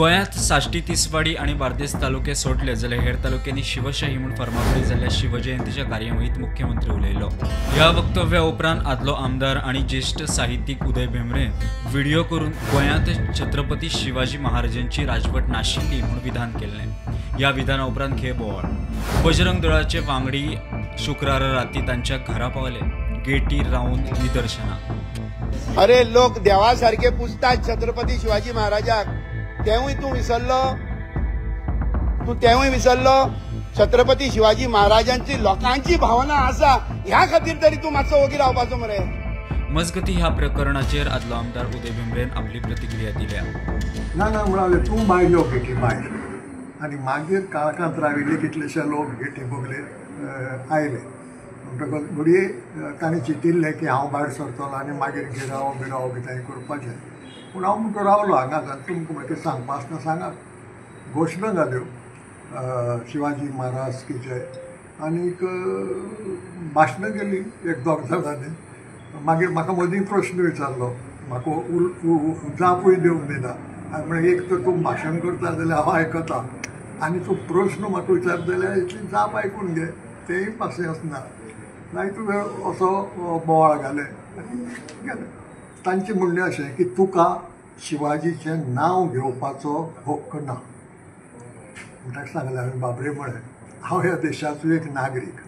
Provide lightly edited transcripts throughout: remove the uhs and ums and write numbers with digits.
गोंयांत साश्टी, तिसवाडी आनी बार्देस तालुके सोडले जाल्यार हेर तालुक्यांनी शिवशाही म्हूण फर्मागुडी जाल्ल्या शिवजयंतीच्या कार्यावळींत मुख्यमंत्री उलयलो. ह्या वक्तव्या उपरांत आदलो आमदार आनी ज्येश्ठ साहित्यीक उदय भेंब्रेन व्हिडियो करून गोंयांत छत्रपती शिवाजी महाराजांची राजवट नाशिल्ली म्हूण विधान केल्लें. ह्या विधाना उपरांत खेळ बोवाळ. बजरंग दळाचे वांगडी शुक्रारा राती तांच्या घरा पावले. गेटीर रावन निदर्शनां. अरे लोक देवा सारखे पुजतात छत्रपती शिवाजी महाराजाक, तेवूय तूं विसरलो, तूं तेवूय विसरलो. छत्रपती शिवाजी महाराजांची लोकांची भावना आसा, ह्या खातीर तरी तूं मातसो ओगी रावपाचो मरे. मजगती ह्या प्रकरणाचेर आदलो आमदार उदय भेंब्रेन आपली प्रतिक्रिया दिल्या. ना ना म्हणाले तूं भायर यो गेटी भायर, आनी मागीर काळखांत राविल्ले कितलेशे लोक गेटी बगले आयले. म्हणटकच घडये तांणी चिंतिल्लें की हांव भायर सरतलो आनी मागीर गिराव बिराव कितें करपाचें. पूण हांव म्हणटो रावलो हांगाच आनी तुमकां म्हणटा सांगपा आसतना सांगात. घोशणा जाल्यो शिवाजी महाराज की जय, आनीक भाशणां केलीं एक दोग जाणांनी. मागीर म्हाका मदीं प्रश्न विचारलो, म्हाका जापूय दिवंक दिना. आनी म्हणलें एक तर तूं भाशण करता जाल्यार हांव आयकता, आनी तूं प्रश्न म्हाका विचारता जाल्यार इतली जाप आयकून घे, तेंय पासियेंस ना. मागीर तुवें असो बोवाळ घाले आनी गेले. तांचें म्हणणें अशें की तुका शिवाजीचें नांव घेवपाचो हक्क ना. म्हणटाक सांगलें हांवें, बाबरे म्हळें हांव ह्या देशाचो एक नागरीक,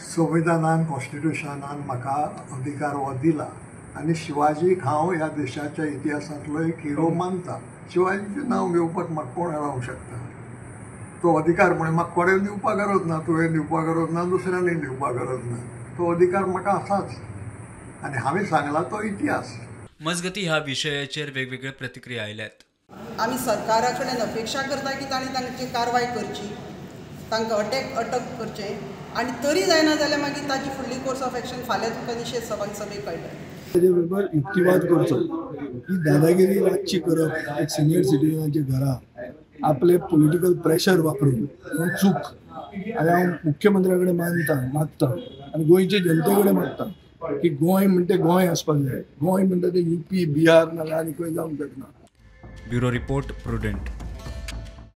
संविधानान कॉन्स्टिट्युशनान म्हाका अधिकार हो दिला आनी शिवाजीक हांव ह्या देशाच्या इतिहासांतलो एक हिरो मानता. शिवाजीचें नांव घेवपाक म्हाका कोण रावंक शकता? तो अधिकार म्हण म्हाका कोणें दिवपाक गरज ना, तुवें दिवपाक गरज ना, दुसऱ्यांनी दिवपाक गरज ना, तो अधिकार म्हाका आसाच आनी हांवें सांगला तो इतिहास. मजगती ह्या विशयाचेर वेगवेगळे प्रतिक्रिया आयल्यात. आमी सरकारा कडेन अपेक्षा करता की तांणी तांची कारवाय करची, तांकां अटक करचें, आनी तरी जायना जाल्यार मागीर ताची फुडली कोर्स ऑफ एक्शन फाल्यां तुमकां निशेध सभेक कळटलें. ताजे बरोबर युक्तिवाद करचो ही दादागिरी रातची करप एक सिनियर सिटीजनाच्या घरा आपले पॉलिटिकल प्रेशर वापरून ही चूक. आनी हांव मुख्यमंत्र्या कडेन मागता आनी गोंयचे जनते कडेन मागता की गोंय म्हणटे गोंय आसपाक जाय. गोंय म्हणटा ते युपी, बिहार नाल्यार आनी खंय जावंक शकना. Bureau report, Prudent.